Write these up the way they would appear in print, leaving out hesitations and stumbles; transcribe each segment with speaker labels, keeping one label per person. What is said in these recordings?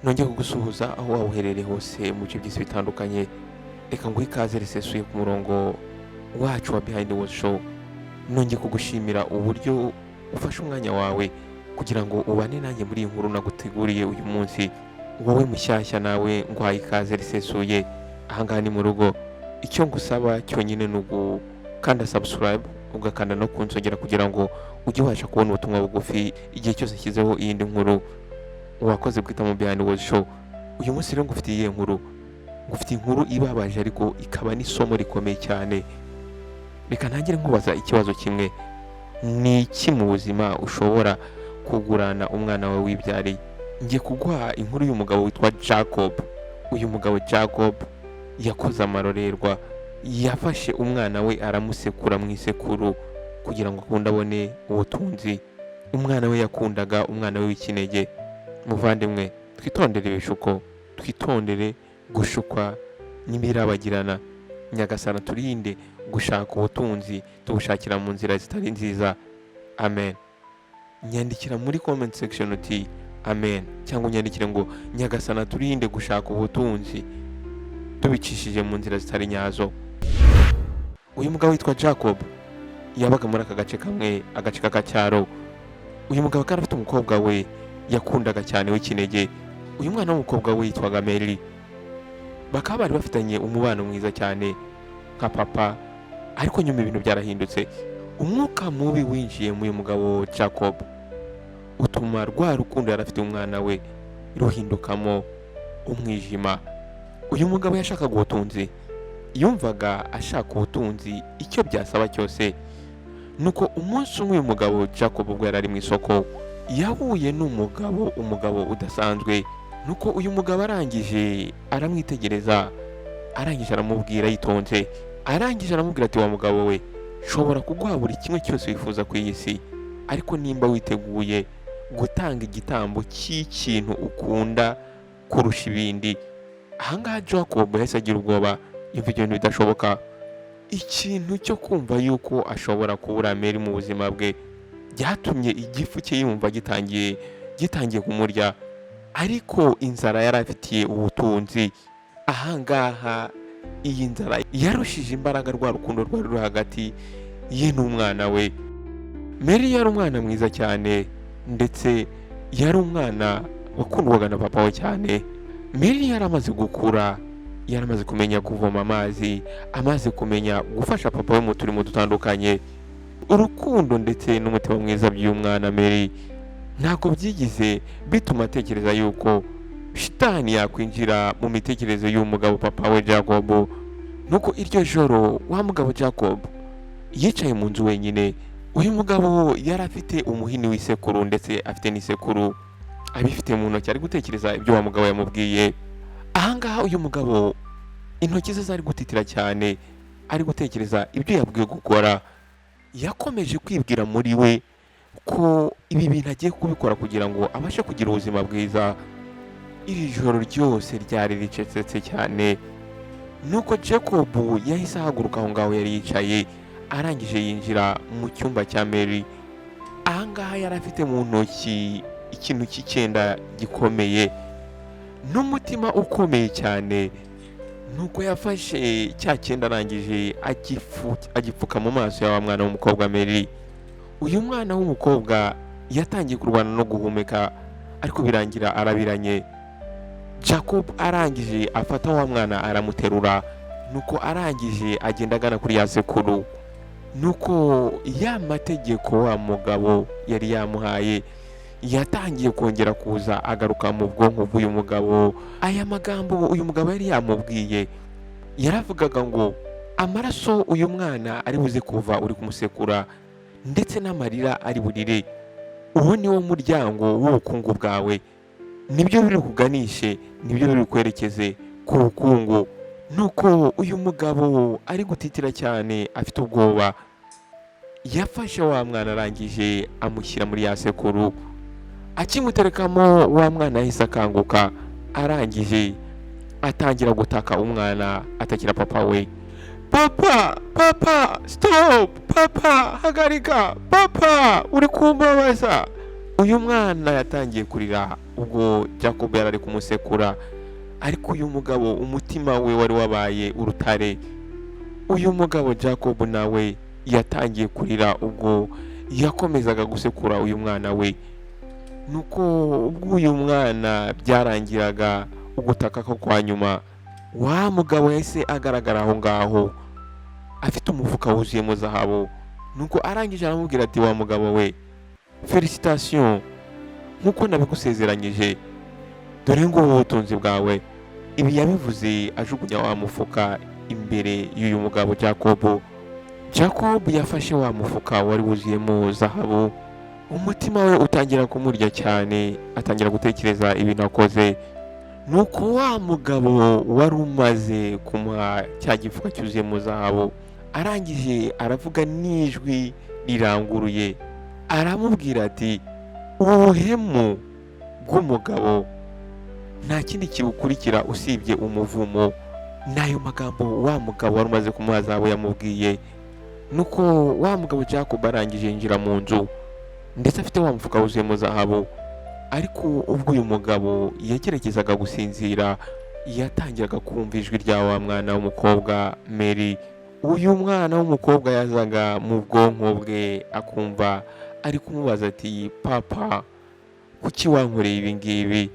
Speaker 1: Nongeye kugusuhuza aho waba uherereye hose mu bice by'isi bitandukanye. Reka nguhe ikaze risesuye ku murongo wacu wa Behind the World Show. Nongeye kugushimira uburyo ufashe umwanya wawe kugira ngo ubane nanjye muri iyi nkuru naguteguriye uyu munsi. Wowe mushyashya, nawe nguhaye ikaze risesuye. Ahangaha ni mu rugo. Icyo ngusaba cyonyine ni ugukanda subscribe, ugakanda no kunsongera kugira ngo ujye ubasha kubona ubutumwa bugufi igihe cyose nshyizeho iyindi nkuru. Wakoze guhitamo Behind the World Show. Uyu munsi rero ngufitiye iyihe nkuru? Ngufitiye inkuru ibabaje, ariko ikaba n'isomo rikomeye cyane. Reka ntangire nkubaza ikibazo kimwe: ni iki mu buzima ushobora kugurana umwana wawe wibyariye? Ngiye kuguha inkuru y'umugabo witwa Jacob. Uyu mugabo Jacob yakoze amarorerwa. Yafashe umwana we aramusekura mu isekuru kugira ngo akunde abone ubutunzi, umwana we yakundaga, umwana we w'ikinege. Muvandimwe, twitondere ibishuko, twitondere gushukwa n'ibirabagirana. Nyagasana turinde gushaka ubutunzi tubushakira mu nzira zitari nziza. Amen. Nyandikira muri comment section uti "amen", cyangwa unyandikire ngo "Nyagasana turinde gushaka ubutunzi tubicishije mu nzira zitari nyazo". Uyu mugabo witwa Jacob yabaga muri aka gace kamwe, agace k'akacyaro. Uyu mugabo akaba afite umukobwa we yakundaga cyane w'ikinege. Uyu mwana w'umukobwa we yitwaga Mary. Bakaba bari bafitanye umubano mwiza cyane nka papa, ariko nyuma ibintu byarahindutse. Umwuka mubi winjiye muri uyu mugabo Jacob utuma rwa rukundo yari afite umwana we ruhindukamo umwijima. Uyu mugabo yashakaga ubutunzi, yumvaga ashaka ubutunzi icyo byasaba cyose. Nuko umunsi umwe uyu mugabo Jacob, ubwo yari ari mu isoko, yahuye n'umugabo, umugabo udasanzwe. Nuko uyu mugabo arangije aramwitegereza, arangije aramubwira yitonze, arangije aramubwira ati: "Wa mugabo we, nshobora kuguha buri kimwe cyose wifuza ku iyi si, ariko nimba witeguye gutanga igitambo cy'ikintu ukunda kurusha ibindi." Ahangaha Jacob yahise agira ubwoba, yumva ibyo bintu bidashoboka. Ikintu cyo kumva yuko ashobora kubura Mary mu buzima bwe byatumye igifu cye yumva gitangiye kumurya. Ariko inzara yari afitiye ubutunzi, ahangaha iyi nzara yarushije imbaraga rwa rukundo rwari ruri hagati ye n'umwana we. Mary yari umwana mwiza cyane, ndetse yari umwana wakundwaga na papa we cyane. Mary yari amaze gukura, yari amaze kumenya kuvoma amazi, amaze kumenya gufasha papa we mu turimo dutandukanye. Urukundo ndetse n'umutima mwiza by'uyu mwana Mary ntabwo byigize bituma atekereza yuko shitani yakwinjira mu mitekerereze y'uyu mugabo papa we Jacob. Nuko iryo joro wa mugabo Jacob yicaye mu nzu wenyine. Uyu mugabo yari afite umuhini w'isekuru, ndetse afite n'isekuru abifite mu ntoki, ari gutekereza ibyo wa mugabo yamubwiye. Ahangaha uyu mugabo intoki ze zari gutitira cyane, ari gutekereza ibyo yabwiwe gukora. Yakomeje kwibwira muri we ko ibi bintu agiye kubikora kugira ngo abashe kugira ubuzima bwiza. Iri joro ryose ryari ricecetse cyane. Nuko Jacob yahise ahaguruka aho ngaho yari yicaye, arangije yinjira mu cyumba cya Mary. Ahangaha yari afite mu ntoki ikintu cy'icyenda gikomeye n'umutima ukomeye cyane. Nuko yafashe cya cyenda, arangije agipfuka mu maso ya wa mwana w'umukobwa Mary. Uyu mwana w'umukobwa yatangiye kurwana no guhumeka, ariko birangira arabiranye. Jacob arangije afata wa mwana aramuterura, nuko arangije agenda agana kuri ya sekuru. Nuko ya mategeko wa mugabo yari yamuhaye yatangiye kongera kuza agaruka mu bwonko bw'uyu mugabo. Aya magambo uyu mugabo yari yamubwiye yaravugaga ngo: "Amaraso uyu mwana ari buze kuva uri kumusekura, ndetse n'amarira ari burire, uwo ni wo muryango w'ubukungu bwawe. Nibyo biri bukuganishe, nibyo biri bukwerekeze ku bukungu." Nuko uyu mugabo ari gutitira cyane, afite ubwoba, yafashe wa mwana, arangije amushyira muri ya sekuru. Akimuterekamo, wa mwana yahise akanguka, arangije atangira gutaka. Umwana atakira papa we: "Papa, papa, stop, papa, hagarika, papa, uri kumbabaza." Uyu mwana yatangiye kurira. Ubwo Jacob yari ari kumusekura, ariko uyu mugabo umutima we wari wabaye urutare. Uyu mugabo Jacob nawe yatangiye kurira ubwo yakomezaga gusekura uyu mwana we. Nuko ubwo uyu mwana byarangiraga ugutaka ko kwa nyuma, wa mugabo yahise agaragara aho ngaho afite umufuka wuzuyemo zahabu. Nuko arangije aramubwira ati: "Wa mugabo we, félicitations, nk'uko nabigusezeranyije, dore ngubu ubutunzi bwawe." Ibi yabivuze ajugunya wa mufuka imbere y'uyu mugabo Jacob. Jacob yafashe wa mufuka wari wuzuyemo zahabu, umutima we utangira kumurya cyane, atangira gutekereza ibintu akoze. Nuko wa mugabo wari umaze kumuha cya gifuka cyuzuyemo zahabu, arangije aravuga n'ijwi riranguruye, aramubwira ati: "Ubuhemu bw'umugabo nta kindi kibukurikira usibye umuvumo." N'ayo magambo wa mugabo wari umaze kumuha zahabu yamubwiye. Nuko wa mugabo Jacob arangije yinjira mu nzu, ndetse afite wa mufuka wuzuyemo zahabu. Ariko ubwo uyu mugabo yageragezaga gusinzira, yatangiraga kumva ijwi rya wa mwana w'umukobwa Mary. Uyu mwana w'umukobwa yazaga mu bwonko bwe, akumva ari kumubaza ati: "Papa, kuki wankoreye ibi ngibi?"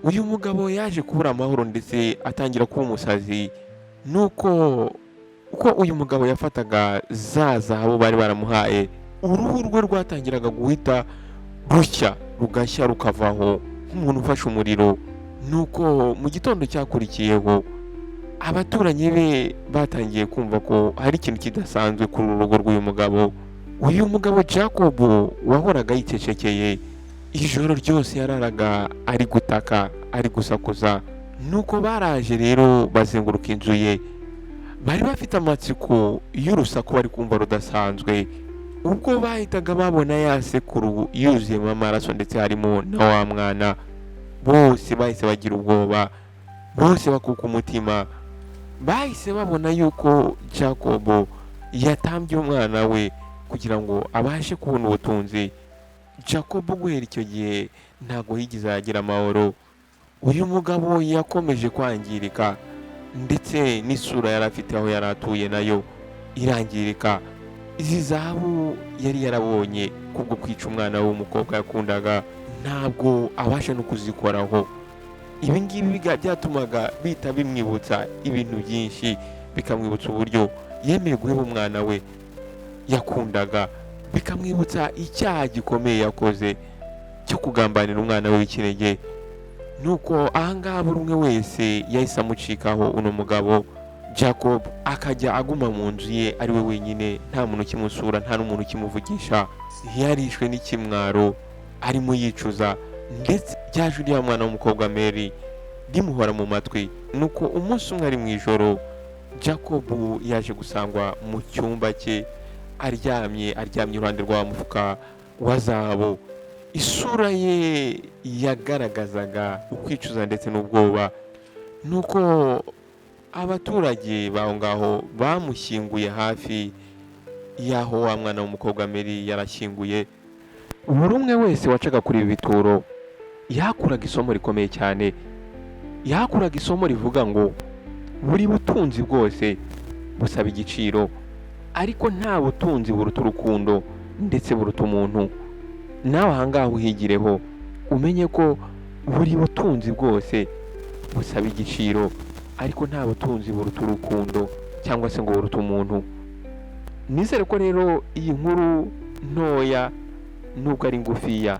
Speaker 1: Uyu mugabo yaje kubura amahoro, ndetse atangira kuba umusazi. Nuko uko uyu mugabo yafataga za zahabu bari baramuhaye, uruhu rwe rwatangiraga guhita rushya, rugashya, rukavaho nk'umuntu ufashe umuriro. Nuko mu gitondo cyakurikiyeho, abaturanyi be batangiye kumva ko hari ikintu kidasanzwe kuri uru rugo rw'uyu mugabo. Uyu mugabo Jacob wahoraga yicecekeye, ijoro ryose yararaga ari gutaka, ari gusakuza. Nuko baraje rero bazenguruka inzu ye, bari bafite amatsiko y'urusaku bari kumva rudasanzwe. Ubwo bahitaga babona ya sekuru yuzuyemo amaraso, ndetse harimo na wa mwana, bose bahise bagira ubwoba, bose bakuka umutima. Bahise babona yuko Jacob yatambye umwana we kugira ngo abashe kubona ubutunzi. Jacob guhera icyo gihe ntabwo yigeze agira amahoro. Uyu mugabo yakomeje kwangirika, ndetse n'isura yari afite aho yari atuye nayo irangirika. Izi zahabu yari yarabonye kubwo kwica umwana w'umukobwa yakundaga, ntabwo abasha no kuzikoraho. Ibi ngibi byatumaga bihita bimwibutsa ibintu byinshi, bikamwibutsa uburyo yemeye guheba umwana we yakundaga, bikamwibutsa icyaha gikomeye yakoze cyo kugambanira umwana we w'ikinege. Nuko ahangaha buri umwe wese yahise amucikaho. Uno mugabo Jacob akajya aguma mu nzu ye ari we wenyine, nta muntu ukimusura, nta n'umuntu ukimuvugisha. Yarishwe n'ikimwaro, arimo yicuza, ndetse ryaje uriya mwana w'umukobwa Mary rimuhora mu matwi. Nuko umunsi umwe ari mu ijoro, Jacob yaje gusangwa mu cyumba cye aryamye, aryamye iruhande rwa mufuka wa zahabu. Isura ye yagaragazaga ukwicuza ndetse n'ubwoba. Nuko abaturage baho ngaho bamushyinguye hafi y'aho wa mwana w'umukobwa Mary yarashyinguye. Buri umwe wese wacaga kuri ibi bituro yakuraga isomo rikomeye cyane, yakuraga isomo rivuga ngo buri butunzi bwose busaba igiciro, ariko nta butunzi buruta urukundo ndetse buruta umuntu. Nawe ahangaha uhigireho, umenye ko buri butunzi bwose busaba igiciro, ariko nta butunzi buruta urukundo cyangwa se ngo buruta umuntu. Nizere ko rero iyi nkuru ntoya, nubwo ari ngufiya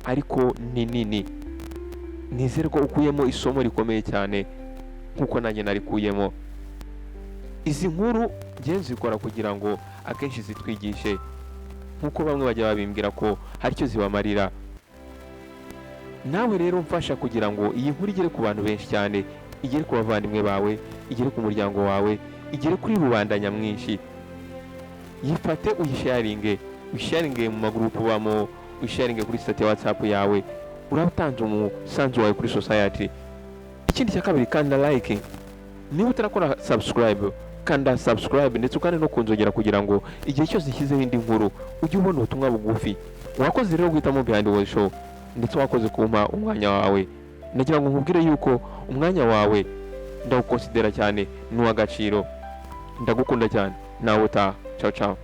Speaker 1: ariko ni nini, nizere ko ukuyemo isomo rikomeye cyane nk'uko nanjye narikuyemo. Izi nkuru ngewe nzikora kugira ngo akenshi zitwigishe, nk'uko bamwe bajya babimbwira ko hari icyo zibamarira. Nawe rero mfasha kugira ngo iyi nkuru igere ku bantu benshi cyane, igere ku bavandimwe bawe, igere ku muryango wawe, igere kuri rubanda nyamwinshi. Yifate uyisharinge, uyisharinge mu magurupu ubamo, uyisharinge kuri status ya WhatsApp yawe, uraba utanze umusanzu wawe kuri society. Ikindi cya kabiri, kanda like. Niba utarakora subscribe, kanda subscribe, ndetse ukande no kunzogera kugira ngo igihe cyose nshyizeho indi nkuru ujye ubona ubutumwa bugufi. Wakoze rero guhitamo Behind the Show. Ndetse wakoze kumpa umwanya wawe. Nagira ngo nkubwire yuko umwanya wawe ndawukonsidera cyane, ni uw'agaciro. Ndagukunda cyane. Nawe utaha. Ciao ciao.